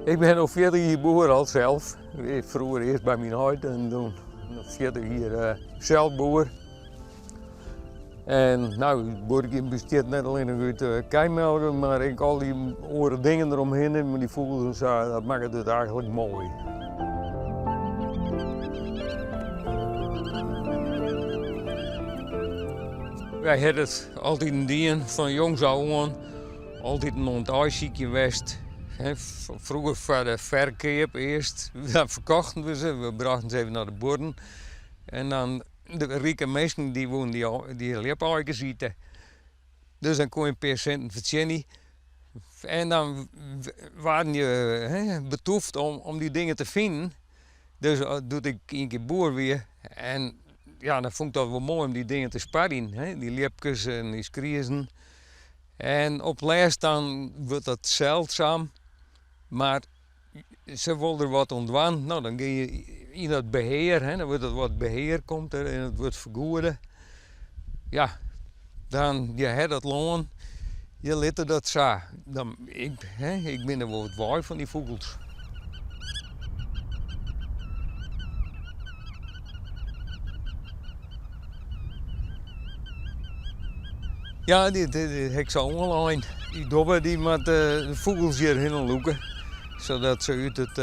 Ik bin no 40 jier boer al sels. Froeger earst by myn heit en doe 40 jier sels boer. En no, buorkjen bestiet net allinnich út kijmelken, mar ek al dy oare dingen deromhinne, mei dy fûgels en sa, dat makket it eigentlik moai. Wy hawwe it altiten dien, fan jongs ôf oan, altiten oan it aaisykjen west. Froeger foar de ferkeap earst, dan ferkochten we se, we brochten se even nei de buorren. En dan De rike minsken dy woenen dy ljipaaikes ite. Dus dan koe je in pear sinten fertsjinje. En dan waarden je betûft om dy dingen te finen. Dus doe't ik ien kear boer wie en ja, dan fûn ik dat wol moai om dy dingen te sparjen, dy ljipkes en dy skriezen. En op 't lêst dan wurdt dat seldsum, mar Se wol der wat oan dwaan. No, dan gean je yn dat behear, hè, dan wurdt it wat behear komt der en it wurdt fergoede. Ja, dan je ha dat lân, je litte dat sa. Dan, ik, hè, ik bin der wol wat wei fan dy fûgels. Ja, dy ha ik sa oanlein. Dy dobbe dy moat de fûgels hjirhinne lûke, sadat se út it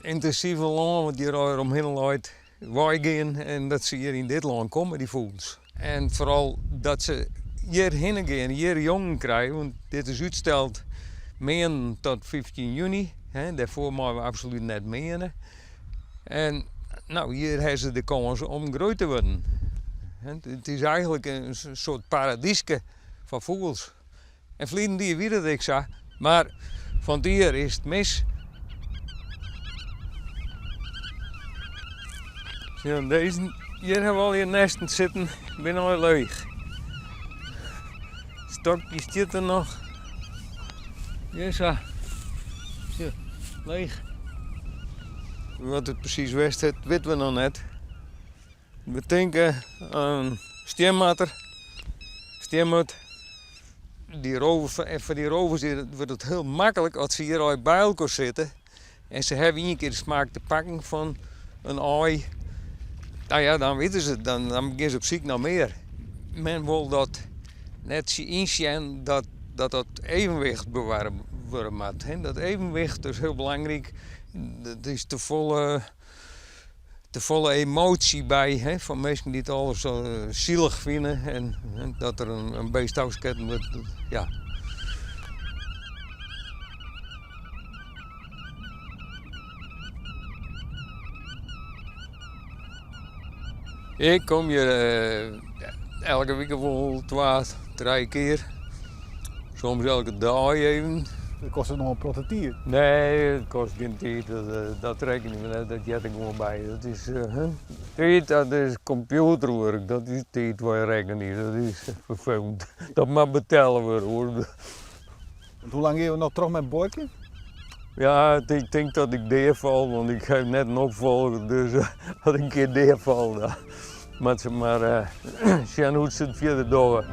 yntinsive lân wat hjir allegear omhinne leit weigean en dat se hjir yn dit lân komme, dy fûgels. En foaral dat se hjirhinne gean, hjir jongen krije, want dit is útsteld meanen tot 15 juny. Dêrfoar meie we absolút net meane. En no, hjir ha se de kâns om grut te wurden. It is eigentlik in soart paradyske foar fûgels. En ferleden jier wie dat ek sa, mar fan 't jier is it mis. Sjoch, dizze, hjir hawwe allegear nêsten sitten, binne al leech. Stokje stiet der noch. Hjir sa. Sjoch, leech. Wat it presys west hat, witte we noch net. We tinke in stienmarter, stienmurd. Dy rovers, en foar dy rovers wurdt it hiel maklik as se hjir allegear by elkoar sitte en se hawwe ien kear de smaak te pakken fan in aai. No ja, dan witte se it, dan gean se op syk nei mear. Men wol dat net ynsjen dat dat evenwicht bewarre wurde moat. Dat evenwicht is hiel belangryk. Dat is tefolle tefolle emoasje by hè, fan minsken dy't alles sa sielich fine en dat der in beest ôfsketten wurdt, ja. Ik kom hjir elke wike wol twa, trije kear. Soms elke dei even. Dat kostet noch in protte tiid. Nee, it kostet gjin tiid. Dat rekkenje we net, dat heart der gewoan by. Dat is tiid, dat is kompjûterwurk. Dat is tiid waar je rekkenje. Dat is ferfelend. Dat moat betelle wurde hoor. Want hoe lang gean we noch troch mei buorkjen? Ja, ik tink dat ik deafal, want ik ha net in opfolger. Dus as ik in kear deafal, dan moatte se mar sjen hoe't se it fierder dogge.